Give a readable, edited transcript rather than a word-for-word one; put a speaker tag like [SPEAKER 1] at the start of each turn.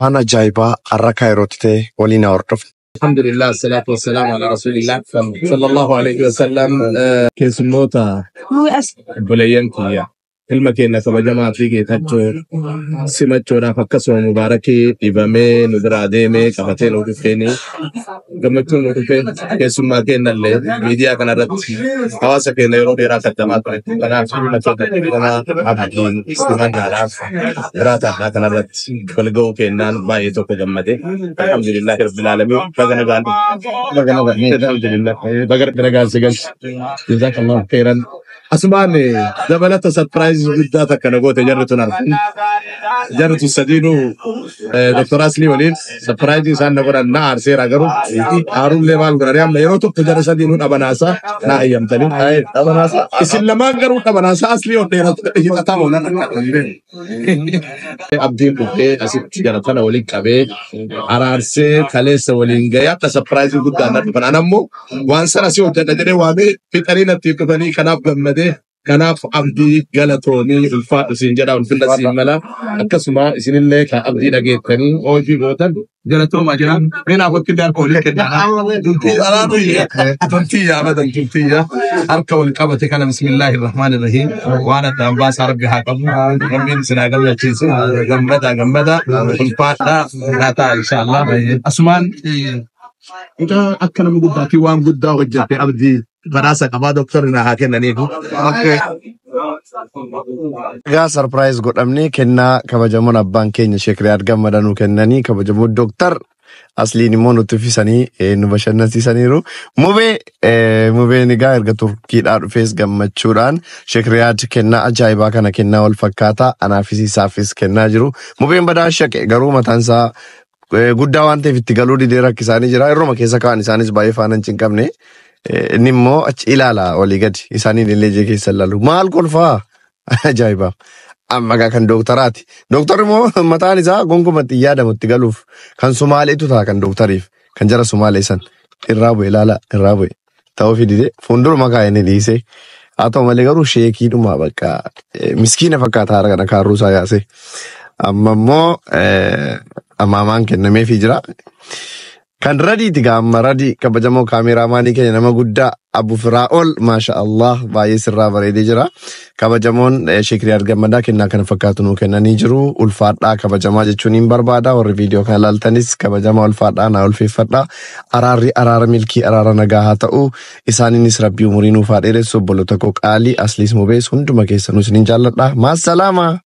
[SPEAKER 1] Waan ajaa'ibaa har'a Kaayirootti ta'e waliin haa hordofnu.
[SPEAKER 2] Alhamdulillah, salatu wassalamu ala rasulillah sallallahu alayhi wa sallam. Keessummoota obboleeyyan kiyya, ilma keenya kabajamaa fi Geetachoo simachuudhaaf, akkasuma Mubaarakii dhibamee nu biraa deemee qabatee nu dhufeenii gammachuun nu dhufe, keessummaa keenyallee miidiyaa kanarratti hawaasa keenya yeroo dheeraa kaddamaa ture. Kanaaf ilma keenya kabajamaa Abdiin simannaadhaaf biraa taa'aa kanarratti wal ga'uu kennaan baay'ee tokko gammade. Alhamdulillah rabbil alamin, baga nagaan dhufte. Baga nagaan, alhamdulillah, baga nagaan si galche. Jazakallahu khairan. Asumaan dabalata surprise guddaa takka na goote jarri tun argu. Jarri tun sadiinuu Dr. Aslii waliin surprise isaan na godhan na aarseera, garuu aarullee maal godhanii amma yeroo tokko jara sadiinuu dhabanaasaa na ayyamtanii. Dhabanaasaa. Isin lamaan garuu dhabanaasaa Aslii ol dheeratu hidhataa oolan akka Abdiin dhufee asitti jara tana waliin qabee araarsee kaleessa waliin gahee akka surprise guddaan na dhufan. Ana ammoo waan sana si hojjedha jedhee waamee fixanii natti dhufanii, kanaaf gammadee. Kanaaf Abdii galatoomii, ulfaadhu siin jedha, ulfinna siin mala. Akkasuma isinillee kan Abdii dhageettanii hojii gootan galatoomaa jira. Mee naaf wakillee harka walii kennaa. Dubbii araaruu turtiyyaa abadan turtiyyaa harka wal qabate kana, bismillaahi rahmaani rahiim, waan addaan baasaa rabbi haa qabu. Rabbiin isin haa gammachiisu. Gammada gammada, ulfaadhaa naa ta'a inshaallah. Asumaan mucaa akka nama guddaatti waan guddaa hojjette Abdii badhaasa qabaa, doktorri naa haa kennaniifu.
[SPEAKER 1] Egaa surprise godhamnee kennaa kabajamoon abbaan keenya Sheek Riyaad Gammadaa nuu kennanii, kabajamoo Dooktar Asliin immoo nutti uffisanii nu bashannansiisaniiru. Mubeen egaa erga Turkiidhaa dhufees gammachuudhaan Sheek Riyaad kennaa ajaa'ibaa kana, kennaa wal fakkaataa anaafis isaafis kennaa jiru. Mubeen badaa shaqe garuu mataan isaa guddaa waan ta'eef itti galuu didee rakkisaanii jira. Yeroo keessa kaa'an isaanis baay'ee faana hin cinqabne. Inni immoo achi ilaala olii gadi, isaaniin illee ija keessa ilaalu. Maal kolfaa? Ajaa'iba. Amma egaa kan dooktaraati. Dooktarri immoo mataan isaa gonkumatti hin yaadamu itti galuuf. Kan Sumaaleetu ta'a kan dooktariif. Kan jara Sumaalee san. Irraa bu'e, ilaala, irraa bu'e. Ta'uu fi didee fuulduruma kaa'ee ni dhiise. Haa ta'u malee garuu sheekiidhuma bakka miskiina fakkaata haara kana kaarruu isaa yaase. Amma immoo amaamaan kennameefii jira. Kan radiiti gaa amma radii, kabajamoo kaameraamaanii keenya nama guddaa Abu Firaa'ol, maasha Allah, baay'ee sirraa bareedee jira. Kabajamoon Sheek Riyaad Gammadaa kennaa kana fakkaatu nuu kennanii jiru. Ulfaadhaa, kabajamaa jechuun hin barbaada. Warri viidiyoo kana ilaaltanis kabajamaa, ulfaadhaa, naa ulfeeffadhaa. Araarri araara milkii, araara nagaa haa ta'u. Isaaniinis rabbii umurii nuuf haa dheeressu. Obboloota koo qaalii Asliis, Mubees, hunduma keessanuu isinin jaalladha. Maassalaama.